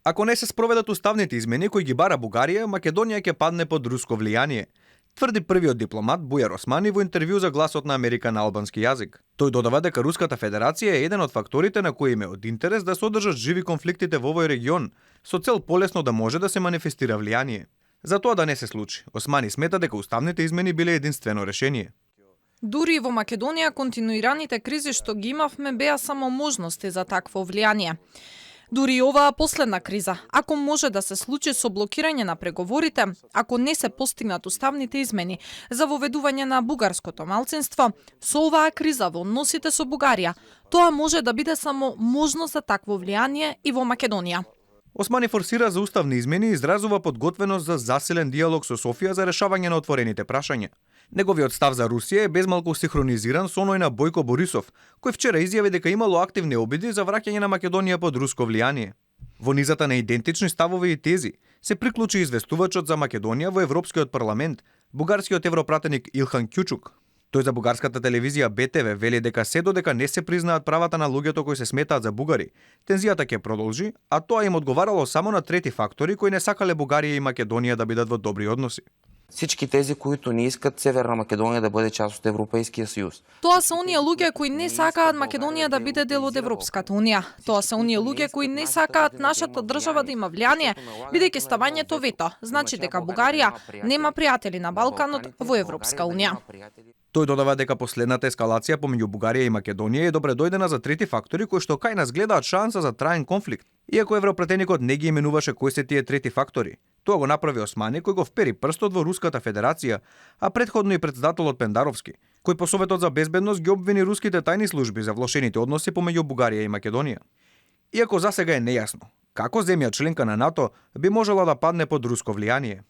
Ако не се спроведат уставните измени кои ги бара Бугарија, Македонија ќе падне под руско влијание, тврди првиот дипломат Бујар Османи во интервју за Гласот на Америка на албански јазик. Тој додава дека Руската Федерација е еден од факторите на кои им е од интерес да се одржат живи конфликтите во овој регион, со цел полесно да може да се манифестира влијание. За тоа да не се случи, Османи смета дека уставните измени биле единствено решение. Дури и во Македонија континуираните кризи што ги имавме беа само можности за такво влијание. Дури и оваа последна криза, ако може да се случи со блокирање на преговорите, ако не се постигнат уставните измени за воведување на бугарското малцинство, со оваа криза во односите со Бугарија, тоа може да биде само можност за такво влијание и во Македонија. Османи форсира за уставни измени и изразува подготвеност за засилен диалог со Софија за решавање на отворените прашања. Неговиот став за Русија е безмалку синхронизиран со оној на Бојко Борисов, кој вчера изјави дека имало активни обиди за враќање на Македонија под руско влијание. Во низата на идентични ставови и тези се приклучи известувачот за Македонија во Европскиот парламент, бугарскиот европратеник Илхан Кјучук. Тој за бугарската телевизија БТВ вели дека се додека не се признаат правата на луѓето кои се сметаат за бугари, тензијата ќе продолжи, а тоа им одговарало само на трети фактори кои не сакале Бугарија и Македонија да бидат во добри односи. Всички тези, които не искат Северна Македонија да бъде част од Европейскиот съюз. Тоа се оние луѓе кои не сакаат Македонија да биде дел од Европската унија. Тоа се оние луѓе кои не сакаат нашата држава да има влијание, бидејќи ставањето вето значи дека Бугарија нема пријатели на Балканот во Европска унија. Тој додава дека последната ескалација помеѓу Бугарија и Македонија е добре дојдена за трети фактори кои што кај нас гледаат шанса за траен конфликт. Иако европратеникот не ги именуваше кои се тие трети фактори, тоа го направи Османи кој го впери прстот во Руската Федерација, а претходно и претседателот Пендаровски, кој по Советот за безбедност ги обвини руските тајни служби за влошените односи помеѓу Бугарија и Македонија. Иако засега е нејасно како земја членка на НАТО би можела да падне под руско влијание.